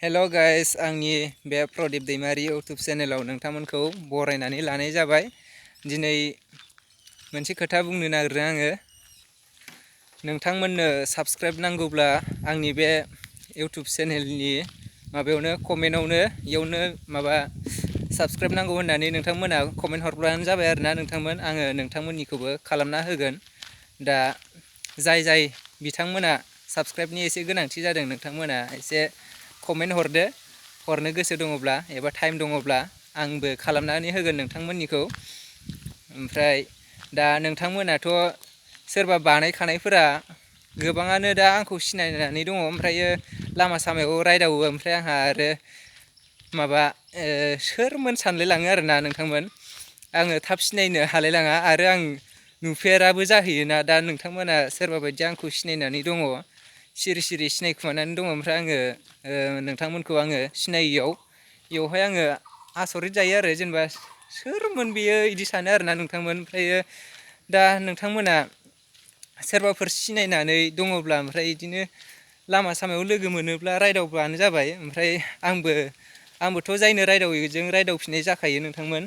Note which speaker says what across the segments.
Speaker 1: Hello guys आंनि बे Pradeep Daimary YouTube चैनलाव नोंथांमोनखौ बरायनानै लानाय जाबाय। दिनै मोनसे खोथा बुंनो नागिरदों आङो। नोंथांमोननो सब्सक्राइब नांगौब्ला आंनि बे यूट्यूब चैनलनि माबायावनो कमेन्टआवनो इयावनो माबा सब्सक्राइब नांगौ होननानै नोंथांमोना कमेन्ट हरब्लानो जाबाय आरोना नोंथांमोन। आङो नोंथांमोननिखौबो खालामना होगोन। दा जाय बिथांमोना सब्सक्राइबनि एसे गोनांथि जादों नोंथांमोना एसे कमेन्ट हरनो गोसो दङब्ला एबा टाइम दङब्ला आंबो खालामनानै होगोन नोंथांमोननिखौ। ओमफ्राय दा नोंथांमोनाथ' सोरबा बानायखानायफोरा गोबाङानो दा आंखौ सिनायनानै दङ। ओमफ्रायो लामा सामायाव रायदावो। ओमफ्राय आंहा आरो माबा सोरमोन सानलाय लाङो आरोना नोंथांमोन। आङो थाब सिनायनो हालाय लाङा आरो आं नुफेराबो जाहैयोना। दा नोंथांमोना सोरबा बायदिया आंखौ सिनायनानै दङ, सिरि सिरि सिनायखुमानानै दङ। ओमफ्राय आङो नोंथांमोनखौ आङो सिनायियावहाय आङो आसरित जायो आरो, जेनेबा सोरमोन बेयो इदि सानो आरोना नोंथांमोन। ओमफ्रायो दा नोंथांमोना सोरबाफोर सिनायनानै दङब्ला ओमफ्राय बिदिनो लामा सामायाव लोगो मोनोब्ला रायदावब्लानो जाबाय। ओमफ्राय आंबोथ' जायनो रायदावो बेजों रायदावफिननाय जाखायो नोंथांमोन।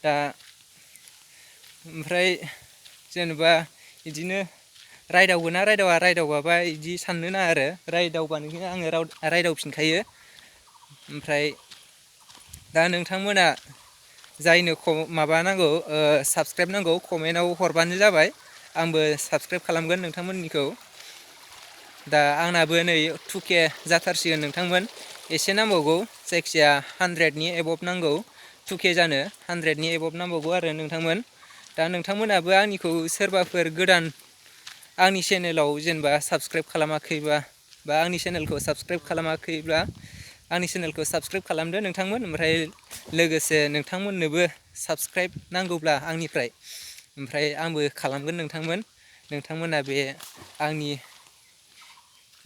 Speaker 1: दा ओमफ्राय जेनेबा बिदिनो रायदावगोना रायदावा, रायदावगाबा बिदि साननो नाङा आरो, रायदावबानो आङो रायदावफिनखायो। ओमफ्राय दा नोंथांमोना जायनो माबा नांगौ सब्सक्राइब नांगौ कमेन्टआव हरबानो जाबाय। आंबो सब्सक्राइब खालामगोन नोंथांमोननिखौ। दा आंनाबो नै 2K जाथारसिगोन नोंथांमोन, एसे नांबावगौ। जायखिजाया 100नि एबभ नांगौ 2K जानो, 100नि एबभ नांबावगौ आरो नोंथांमोन। दा नोंथांमोनाबो आंनिखौ सोरबाफोर गोदान आंनि चेनेलाव जेनेबा सब्सक्राइब खालामाखैबा बा आंनि चेनेलखौ सब्सक्राइब खालामाखैब्ला आंनि चेनेलखौ सब्सक्राइब खालामदो नोंथांमोन। ओमफ्राय लोगोसे नोंथांमोननोबो सब्सक्राइब नांगौब्ला आंनिफ्राय ओमफ्राय आंबो खालामगोन नोंथांमोन। नोंथांमोना बे आंनि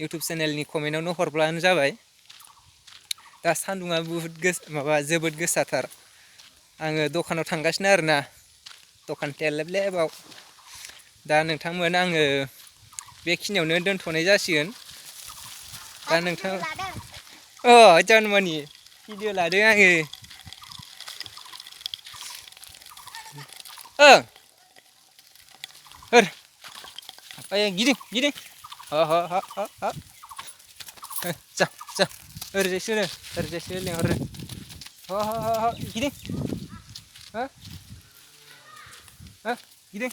Speaker 1: यूट्यूब चेनेलनि कमेन्टआवनो हरब्लानो जाबाय। दा सान्दुङा जोबोद गोसाथार। आङो दखानाव थांगासिनो आरोना, दखान थेलेबलेबाव। दा नोंथांमोन आङो बेखिनियावनो दोनथ'नाय जासिगोन। दा नोंथां जानुवानि भिडिअ लादों आङो। गिदिं जा ओरैजायसो लेंहरो। गिदिं गिदिं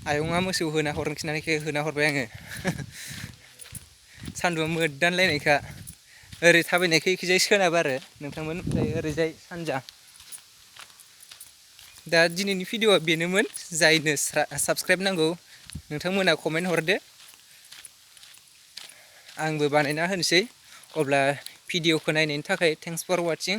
Speaker 1: आयंआ मोसौ होना हरनो खिन्थानायखाय होना हरबाय आङो। सान्दुंआ मोदानलायनायखा। ओरै थाबायनायखै इखिजाय सोनाब आरो नोंथांमोन, ओमफ्राय ओरैजाय सानजा। दा दिनैनि भिडिअआ बेनोमोन। जायनो सब्सक्राइब नांगौ नोंथांमोना कमेन्ट हरदो, आंबो बानायना होनोसै। अब्ला भिडिअखौ नायनायनि थाखाय थेंक्स फर वाचिं।